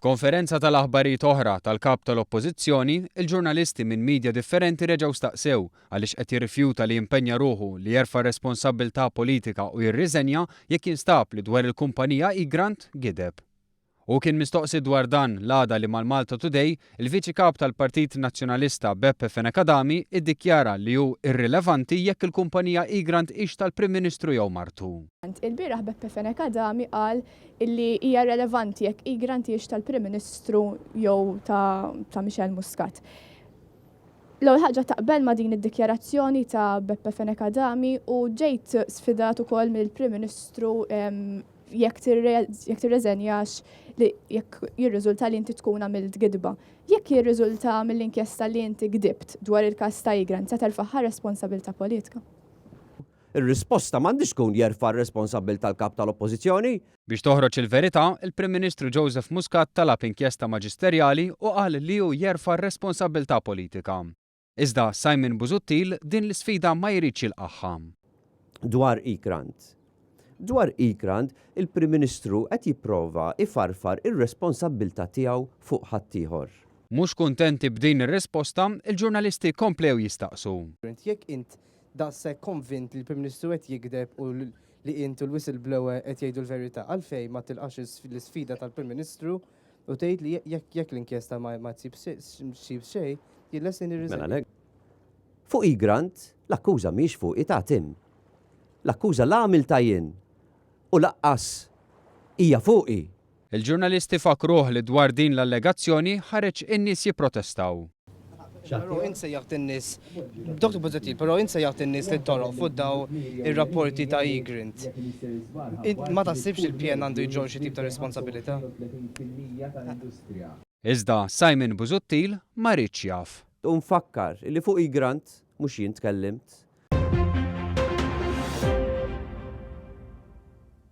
F'konferenza tal-aħbarijiet oħra tal-Kap tal-Oppożizzjoni, il-ġurnalisti minn media differenti reġgħu staqsew għaliex qed jirrifjuta li jimpenja ruħu li jerfa' r-responsabbiltà politika u jirriżenja jekk jinstab li dwar il-kumpanija Egrant gideb. Hu kien mistoqsi dwar dan l-għada li mal-Malta Today, il-Viċi Kap tal-Partit Nazzjonalista Beppe Fenech Adami iddikjara li hu irrilevanti jekk il-kumpanija Egrant hix tal-Prim Ministru jew martu. Ilbieraħ Beppe Fenech Adami qal illi hija relevanti jekk Egrant hijiex tal-Prim Ministru jew ta' ta' Michelle Muscat. L-ewwel ħaġa taqbel ma' din id-dikjarazzjoni ta' Beppe Fenech Adami u ġejt sfidat ukoll mill-Prim Ministru jekk tirreżenjax li jekk jirriżulta li inti tkun għamilt gidba. Jekk jirriżulta mill-inkjesta li inti gdibt dwar il-każ ta' Egrant se terfagħha responsabilità politika? Ir-risposta m'għandhiex tkun jerfa' r-responsabbiltà l-Kap tal-Oppożizzjoni. Biex toħroġ il-verità, il-Prim Ministru Joseph Muscat talab inkjesta maġisterjali u qal li hu jerfa' r-responsabbiltà politika. Iżda Simon Busuttil din l-isfida ma jridx jilqagħha. Dwar Egrant. Dwar Egrant, il-Prim Ministru qed jipprova jfarfar ir-responsabbiltà tiegħu fuq ħaddieħor. Mhux kuntenti b'din ir-risposta, il-ġurnalisti komplew jistaqsu. Jekk int daqshekk konvint li l-Prim Ministru qed jigdeb u li int u l-whistleblower qed jgħidu l-verità, għalfejn ma tilqax l-isfida tal-Prim Ministru u tgħid li jekk jekk l-inkjesta ma tsib xejn, jien lest li nirriżenja. Mela le. Fuq Egrant, l-akkuża mhijiex fuqi ta' Tim. L-akkuża la għamiltha jien u laqqas hija fuqi. Il-ġurnalisti fakkruh li dwar din l-allegazzjoni ħareġ in-nies jipprotestaw. Però int sejjaħt in-nies, Dottor Busuttil, però int sejjaħt in-nies lit-toroq fuq daw ir-rapporti ta' Egrant. Int ma taħsibx li l-PN għandu jġorr xi tip ta' responsabilità? Iżda Simon Busuttil ma riedx jaf. U nfakkar li fuq Egrant mhux jien tkellimt.